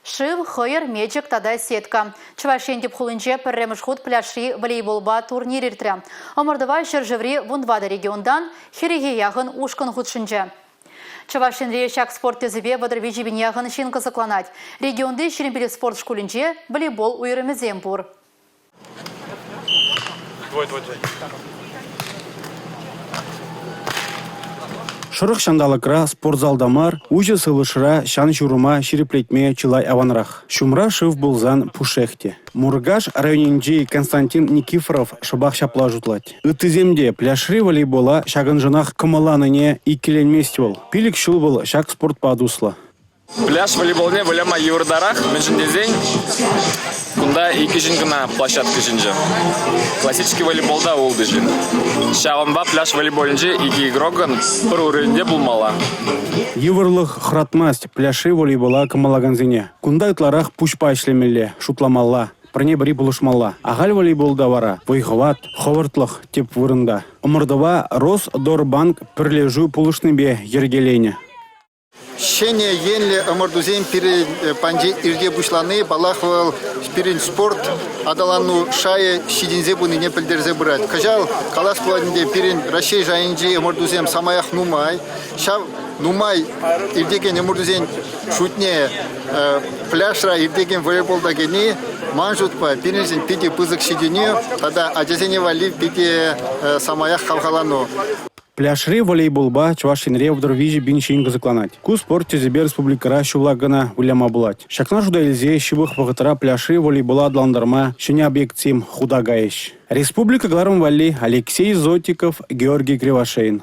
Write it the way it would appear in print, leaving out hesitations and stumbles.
Шыв, хӑйӑр, мечӗк тата сетка. Чӑваш Ен тӗп хулинче пӗрремӗш хут пляжри волейболпа турнир иртрӗ. Ӑмӑртӑва ҫӗршыври вунтӑватӑ регионтан хӗрӗхе яхӑн ушкӑн хутшӑнчӗ. Чӑваш Енре ҫак спорт тӗсӗпе 33 пин яхӑн ҫын кӑсӑкланать. Регионти 25 спорт шкулӗнче волейбол уйрӑмӗсем пур. Двой, двой, двой. Шӑрӑх ҫанталӑкра спортзалта мар, уҫӑ сывлӑшра ҫан-ҫурӑма ҫирӗплетме чылай аванрах. Ҫумра шыв пулсан пушшех те. Муркаш районӗнчи Константин Никифоров шӑпах ҫапла шутлать. Ыттисем те пляжри волейбола ҫакӑншӑнах кӑмӑлланине иккӗленмест вӑл. Пилӗк ҫул вӑл ҫак спортпа туслӑ. Пляж волейболне выляма йывӑртарах, мӗншӗн тесен кунта икӗ ҫын кӑна площадка ҫинче. Классический волейболта ултӑ ҫын. Ҫавӑнпа пляж волейболӗнче икӗ игрокӑн пӗр уровеньте пулмалла. Йывӑрлӑх хӑратмасть пляжри волейбола кӑмӑллакансене. Кунта ытларах пуҫпа ӗҫлемелле, шутламалла, пӗрне-пӗри пулӑшмалла. Ахаль волейболта вара вӑй-хӑват, хӑвӑртлӑх тӗп вырӑнта. Ӑмӑртӑва Росдорбанк пӗрлешӳ пулӑшнипе йӗркеленӗ. Ҫӗнӗ енлӗ ӑмӑртусем пирӗн панче ирте пуҫлани, паллах, вӑл пирӗн спорт аталану шайӗ ҫитӗнсе пынине пӗлтерсе пырать. Кӑҫал, калас пулать ӗнтӗ, пирӗн Раҫҫей шайӗнчи ӑмӑртусем самаях нумай. Ҫав нумай иртекен ӑмӑртусен шутне пляжра иртекен волейболта кӗни, ман шутпа, пирӗншӗн питӗ пысӑк ҫитӗнӳ тата ачасене валли питӗ самаях хавхалану. Пляжри волейболпа Чӑваш Енре 33 пин ҫын кӑсӑкланать. Ку спорт тӗсӗпе республикӑра ҫулла кӑна выляма пулать. Ҫакна шута илсе ҫывӑх вӑхӑтра пляжри волейбола аталантарма ҫӗнӗ объектсем хута кайӗҫ. Республика кӑларӑм валли Алексей Зотиков, Георгий Кривошеин.